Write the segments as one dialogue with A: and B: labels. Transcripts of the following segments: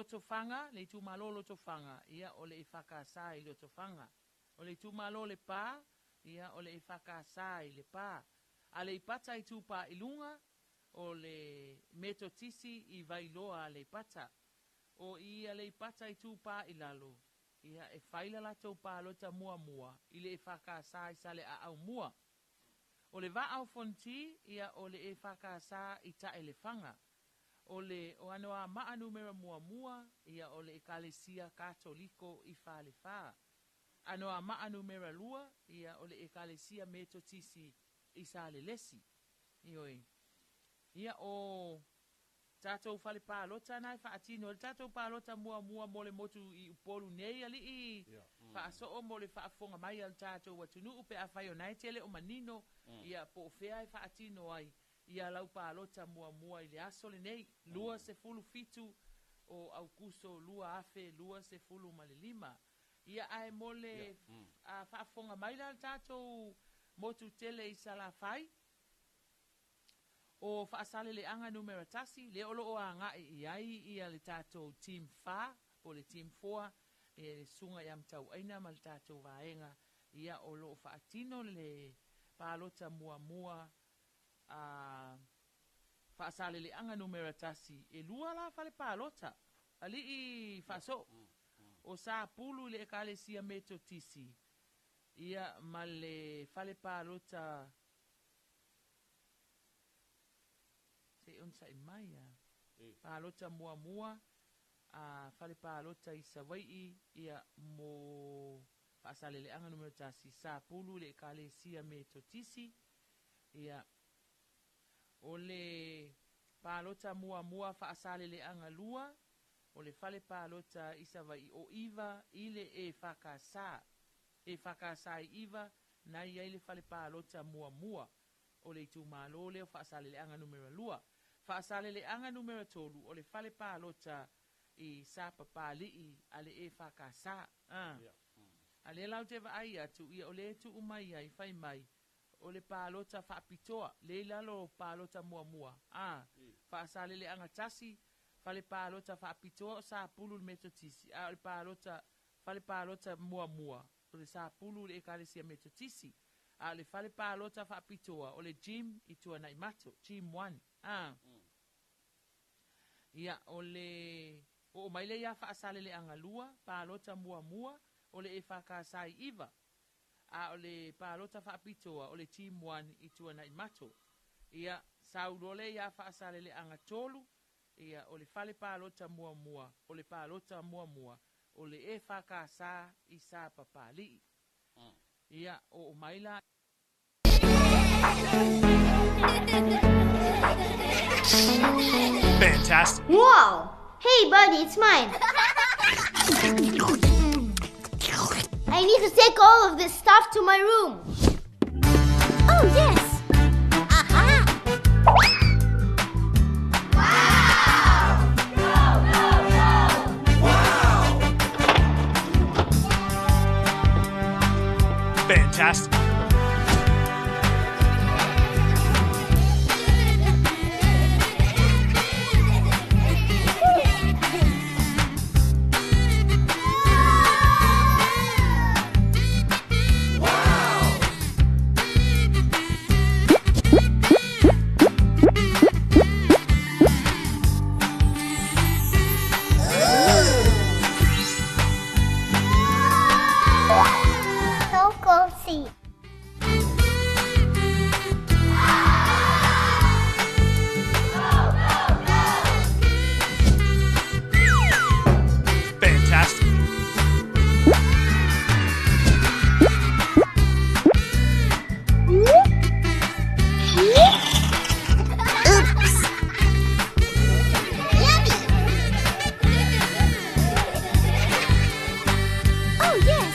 A: Lotofaga, le itumalo o Lotofaga, ia, o le EFKS i Lotofaga. O le itumalo o Lepa, ia, o le EFKS i Lepa. Aleipata Itupa i Luga, o le Metotisi i Vailoa Aleipata. O i Aleipata Itupa i Lalo, ia, e fai le latou palota muamua i le EFKS i Saleaaumua. O le Vaa o Fonoti, ia, o le EFKS i Taelefaga. O le Anoamaa numera 1, ia, o le Ekalesia Katoliko i Falefa. Anoamaa numera 2, ia, o le Ekalesia Metotisi i Salelesi. Ioe. Ia, o tatou fale palota na e faatino. Le tatou palota muamua mo le motu i Upolu nei, alii faasoo mo le faafofoga mai a le tatou atunuu pe afai o na e tele o manino, ia po o fea e faatino ai ia lau palota muamua i le aso lenei, 27 o Aukuso 2025. Ia ae mo le faafofoga mai la le tatou motu tele i Salafai, o Faasaleleaga numera 1, le o loo agai i ai ia le tatou team 4, po le team 4, e le susuga ia Matauaina ma le tatou vaega, ia o loo faatino le palota muamua a Faasaleleaga numera 1, e lua la fale palota, alii faasoo, o Sapulu i le Ekalesia Metotisi, ia ma le fale palota se on sai mai a palota muamua a fale palota i Savaii, ia mo Faasaleleaga numera 1, Sapulu i le Ekalesia Metotisi, ia o le palota muamua Faasaleleaga 2, o le fale palota i Savaii o Iva i le EFKS. EFKS i Iva, na i ai le fale palota muamua o le itumalo lea o Faasaleleaga numera 2. Faasaleleaga numera 3, o le fale palota i Sapapalii a le EFKS. A lea lau te vaai atu, ia o le tuu mai ai, fai mai, o le palota faapitoa, le i lalo palota muamua. Faasaleleaga 1, fale palota faapitoa o Sapulu le Metotisi, a o le palota, fale palota muamua, o le Sapulu le Ekalesia Metotisi, a o le fale palota faapitoa, o le Gym i Tuanaimato, Gym 1. Ia, o le o mai le ia Faasaleleaga 2, palota muamua, o le EFKS i Iva, a o le palota faapitoa, o le Team 1 i Tuanaimato. Ia, saulole ia Faasaleleaga 3, ia, o le fale palota muamua, o le palota muamua, o le EFKS i Sapapalii. Ia, o mai la.
B: Fantastic.
C: Wow! Hey, buddy, it's mine. I need to take all of this stuff to my room.
D: Oh, yes! Aha!
C: Wow! Go, go, go!
B: Wow! Fantastic.
D: So cozy.
B: Fantastic.
D: Oops. Yummy. Oh, yes.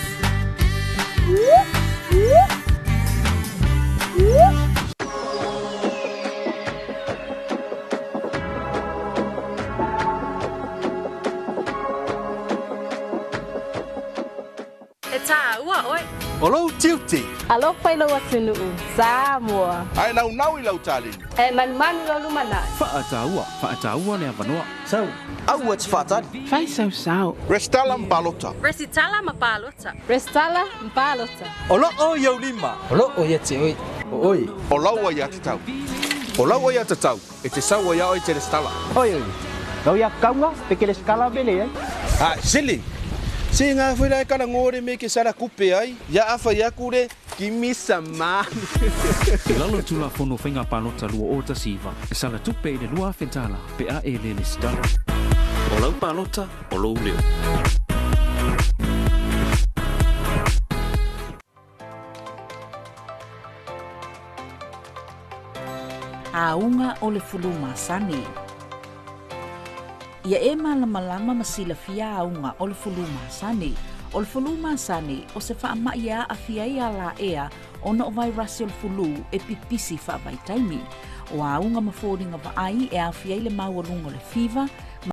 E: E tā ua oe.
B: O lou tiute.
E: Alofa i lou atunuu, Samoa.
B: Ae naunau i lau taleni.
E: E manumanu i lou lumanai.
F: Faataua, faataua le avanoa.
G: Sau. Aua e te faatali.
A: Fai sau sao.
B: Resitala ma palota.
E: Resitala ma palota. Resitala ma palota.
G: O loo i ou lima.
H: O loo ia te oe.
G: O oe.
B: O lau aiatatau. O lau aiatatau e te sau ai ia oe e te resitala.
H: Oi oi. Lau ia kaunga pe ke lesitala mele ai.
B: A sili. Se ngā fai lai kala ngore me ke sara kupe ai. Ia afa ia kure. Give some money.
F: I lalo o le Tulafono Faiga Palota 2019, e sala tupe i le $2,000 pe a e le resitala. O lau palota, o lou leo.
I: Auga o le fulu masani. Ia e malamalama ma silafia auga o le fulu masani. O le fulu masani, o se faamai e aafia ai alaea ona o vairasi o le fulu e pipisi faavaitaimi. O auga ma foliga vaai e aofia ai le maualuga o le fiva,